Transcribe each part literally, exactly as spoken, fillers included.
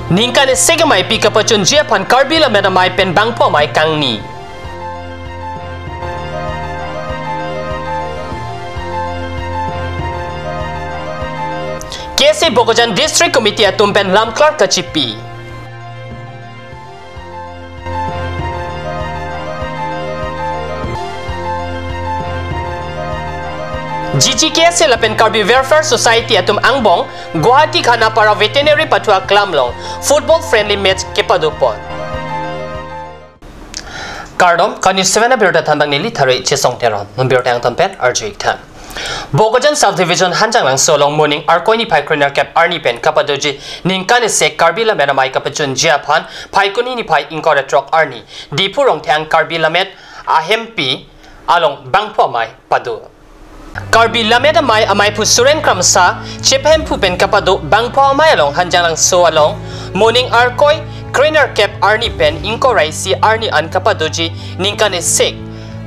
Ningkan isi ameipi kapachunji aphan Karbi Lammet Amei pen bangpho amei kangni. K S A Bokajan District Committee atum pen lamklar kachipi. G G K S A lapen Karbi Welfare Society atum angbong Guwahati Khanapara Veterinary pathu aklam along football friendly match kepadopon. Kardom, Kani seven abirta thanbang neli Thare Chesong Teron, nun birta angton pen arju-ik tha. Bokajan Subdivision Hanjanglangso along moning Arkoi niphai krenerkep arni pen kapadoji ningkan isi Karbi Lammet Amei kapachunji aphan Phaikuni niphai ingkoi ra throk arni Diphu Rongthang Karbi Lammet Ahempi along bangpho amei pado. Karbi Lammet Amei ameiphu Suren Kramsa chephemphu pen kapado bangpho amei along Hanjanglangso along moning Arkoi krenerkep arni pen ingkoi ra isi arni an kapadoji ningkan isi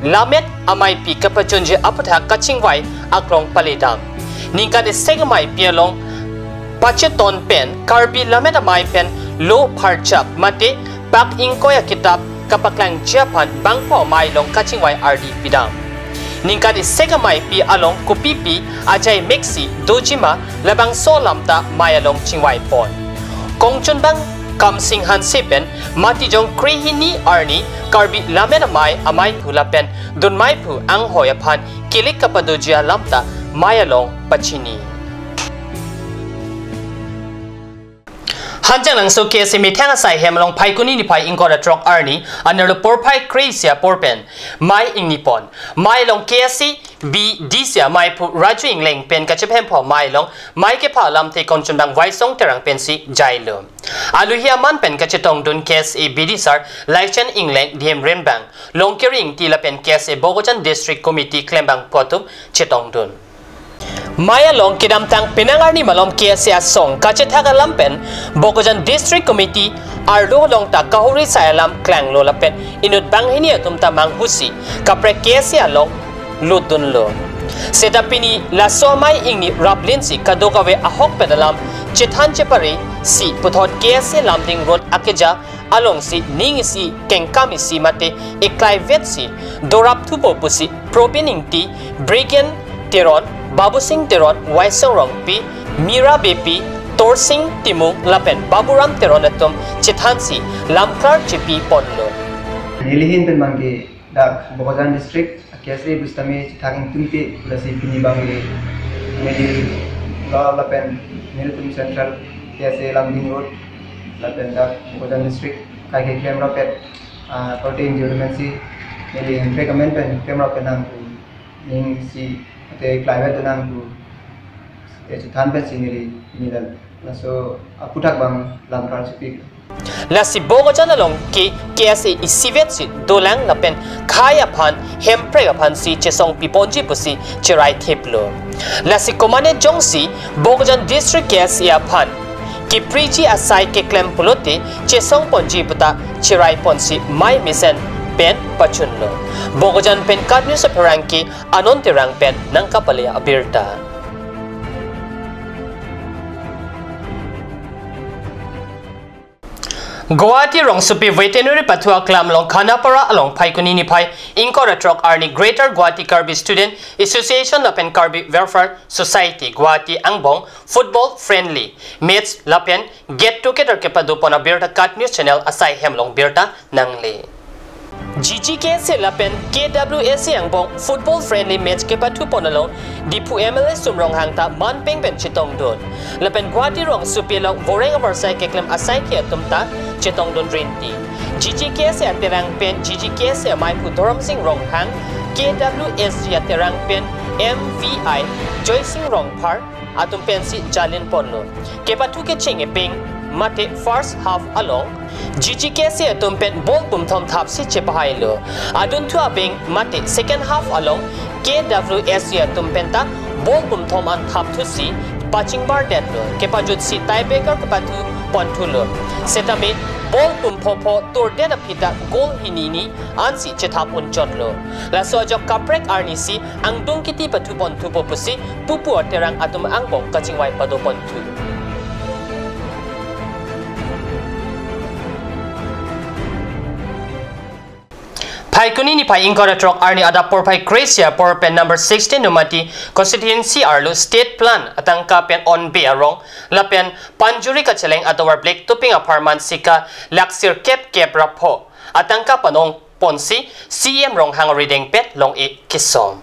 Lammet Ameipi kapachunji aputhak kachingvai aklong paledam. Ningkan isi ameipi along pacheton pen Karbi Lammet Amei pen lo pharjap mate pak ingkoi akitap kapaklangji aphan bangpho amei along kachingvai ardi pidam. Ningkan isi ameipi along kopipi ajai meksi dojima labangso alam ta amei along chingvaipon. Kongchunbang Kamsing Hanse pen Matijong krehini arni Karbi Lammet Amei ameiphu lapen dunmeiphu anghoi aphan kilik kapadoji alam ta amei along pachini. Hanjanglangso K S A methang asai hem along Phaikuni niphai ingkoi ra throk arni anerlo porphai kre-isi apor pen amei ingnipon. Amei along K S A B D C ameiphu Raju Ingleng pen kachephempho amei along amei kepha alamthe Kongchunbang Waisong Terang pensi jailo. Aluhi aman pen kachetongdun K S A B D C Sar Laichan Ingleng, D M Renbang, Longkiri Ingti lapen K S A Bokajan District Committee klembangpo atum chetongdun. Amei along kedamtang penang arni malom K S A asong kachethak alam pen Bokajan District Committee arlo along ta kahuri sai alam klanglo lapen inut banghini atum ta manghusi kaprek K S A along lutdunlo. Seta pini laso amei ingni raplinsi kadokave ahok pen alam chethan chepare si puthot K S A Lumding Road akeja alongsi ning isi kengkam isi mate eklai vetsi dorap thupo pusi Probin Ingti, Brigen Teron, Babusing Teron, Waisong Rongpi, Mira Beypi, Torsing Timung lapen Baburam Teron atum chethansi lamklar chipiponlo. Nelihin pen bangke dak Bokajan District K S A bustami chethak ingtungte lasi pini bangke neli la lapen nelitum Central K S A Lumding Road lapen dak Bokajan District kaike klem rapet, ah, korte ingjir mensi neli hemprek amen pen klem rapet nangpu ning isi ate climate nangpu te chethan pensi neli neli laso aputhak bang lamklar chipi. Lasi Bokajan along ke K S A isivetsi dolang lapen khei aphan hemprek aphansi chesong piponji pusi cherai thiplo. Lasi komane jongsi Bokajan District K S A aphan kepriji asai keklem pulote chesong ponji puta cherai ponsi amei mesen pen pachunlo. Bokajan pen KAT News apherangke Anon Terang pen nangkapale abirta. Guwahati rongsopi veterinary pathu aklam along Khanapara along Phaikuni niphai ingkoi ra throk arni Greater Guwahati Karbi Student Association lapen Karbi Welfare Society Guwahati angbong football friendly match lapen get together kepadopon abirta KAT News Channel asai hem along birta nangle. G G K S A lapen K W S A angbong football friendly match kepathupon along Diphu M L A Sum Ronghang ta manpeng pen chetongdun. Lapen Guwahati rongsopi along voreng avarsai keklem asaikhi atum ta chetongdun rinti. G G K S A aterang pen G G K S A ameiphu Dhorom Sing Ronghang, K W S G aterang pen M V I Joy Sing Rongphar atum pensi jalinponlo. Kepathu kecheng epeng mate first half along G G K S A atum pen ball pumthom thapsi chepahailo. Adunthu abeng mate second half along K W S G atum pen ta ball pumthom an thapthusi pachingbardetlo. Kepajutsi tiebreaker kepathuponthulo. Setame ball pumphopho turdet aphi ta goal hini hini ansi chethap unchotlo. Laso ajok kaprek arnisi angdung kiti pathuponthupo pusi pupu aterang atum angbong kachingvai padoponthu. Phaikuni niphai ingkoi ra throk arni adap porphai kre-isi apor pen number sixteen Nomati constituency arlo state plan atangka pen onbe arong lapen panjuri kacheleng atovar Black Topping apharman sika lakh sirkep kep ra pho atangka panong ponsi C E M Ronghang arideng pen long-e kesom.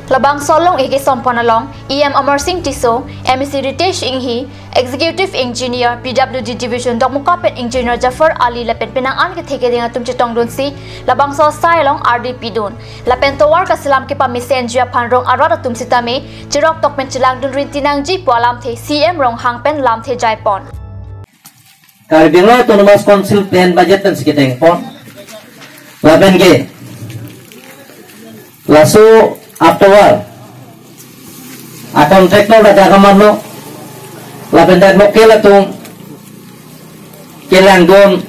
Labangso long-e kesom pon along E M Amarsing Tisso, M A C Ritesh Enghi, Executive Engineer P W D Division Dokmoka pen Engineer Jafar Ali lapen penang an kethe keding atum chetongdunsi labangso asai along ardi pidun. Lapen tovar kaselam kepamesen ji aphan rong arat atum sitame cherok tok pen chelangdun rinti nangji pu alamthe C E M Ronghang pen lamthe jaipon. Karbi Anglong Autonomous Council pen budget pensi ketengpon. Lapen ke laso atovar a contractor ta kamatlo. Lapen dak local atum kelangdun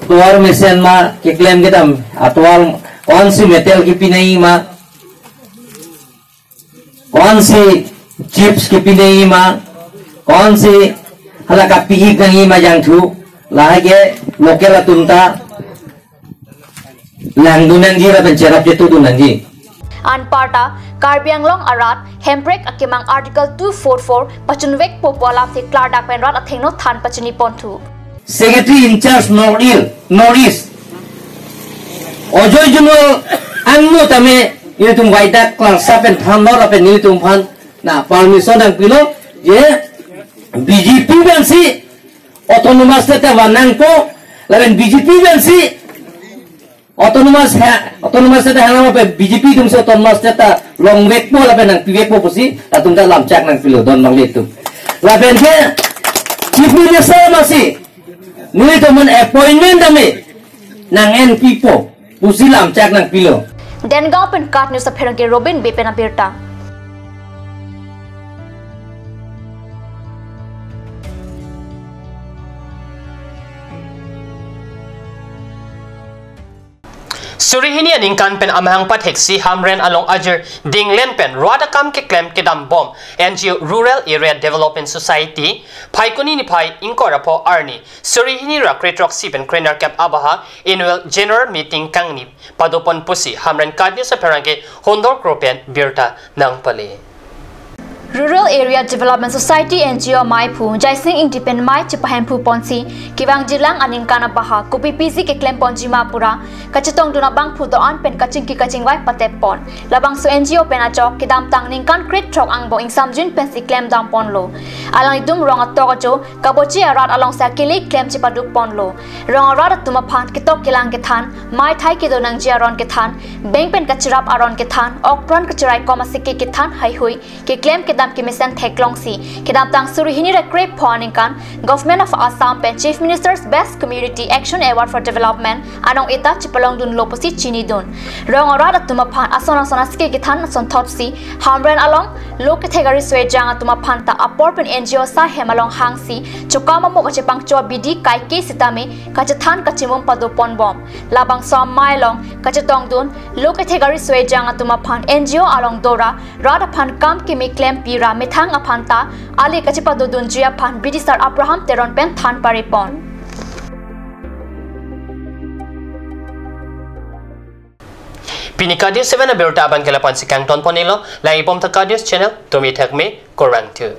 tovar mesen ma keklem kedam atovar konsi metal kepi nangji ma, konsi chips kepi nangji ma, konsi hala kapi-ik nangji ma jangthu, lahai ke local atum ta langdun nangji lapen cherap chetudun nangji. Anparta Karbi Anglong arat Hemprek akemang Article two four four pachunvekpo pu alamthe klardak pen rat athengno than pachini ponthu. Secretary in charge North East, North East. Ojoi Junwal angno tame ilitum waidak klangsa pen thanlo lapen ilitum aphan na permission nangpilo je B J P pensi autonomous state ta van nangpo, lapen B J P pensi autonomous ha, autonomous state ha nangpo, B J P atumsi autonomous state ta longvekpo lapen nangpivekpo pusi latum ta lamchak nangpilo don bang ilitum. Lapen ke Chief Minister masi nelitum appointment tame nang-enpipo pusi lamchak nangpilo. Dengaon pen KAT News apherangke Robin Bey pen abirta. Suri hini aningkan pen amahang patheksi Hamren along ajir dinglen pen rat akam keklem kedambom N G O Rural Area Development Society Phaikuni niphai ingkoi ra pho arni suri hini ra kre-throksi pen krenerkep abaha Annual General Meeting kangni padopon pusi Hamren KAT News apherangke Hundor Kro pen birta nangpale. Rural Area Development Society N G O maiphu Jaising Ingti pen mei chepahemphu ponsi kevangjilang aningkan abaha kopi pisi keklem ponji ma pura kachetongdun abangphu do-an pen kachingki kachingvai pateppon. Labangso N G O pen ajok kedamtang ningkan kre-throk angbong ingsamjin pensi klemdamponlo. Alanglitum rong atok ajo kabochi arat alongsi akele klem chepadukponlo. Rong arat atum aphan ketok kelang kethan, mei thai kedo nangji aron kethan, beng pen kacherap aron kethan, okpran kacheraikom asike kethan haihui keklem kedam kemesen theklongsi kedamtang suri hini ra kre pho aningkan Government of Assam pen Chief Minister's Best Community Action Award for Development anong eta chepalongdunlo pusi chinidun. Rong arat atum aphan ason ason asike kethan asonthotsi Hamren along lo kethek ari soejang atum aphan ta apor pen N G O asai hem along hangsi chokam amo kachepangcho abidi kaike sitame kachethan kachimum padoponbom. Labangso amei along kachetongdun lo kethek ari soejang atum aphan N G O along dora rat aphan kam keme klempi ra methang aphan ta ale kachepadodunji aphan bidisar Abraham Teron pen than parepon. Pini KAT News seven abirta abang ke lapu-ansi kangtonponelo, lang-ibom ta KAT News channel, tumi thakme, kurvangthu.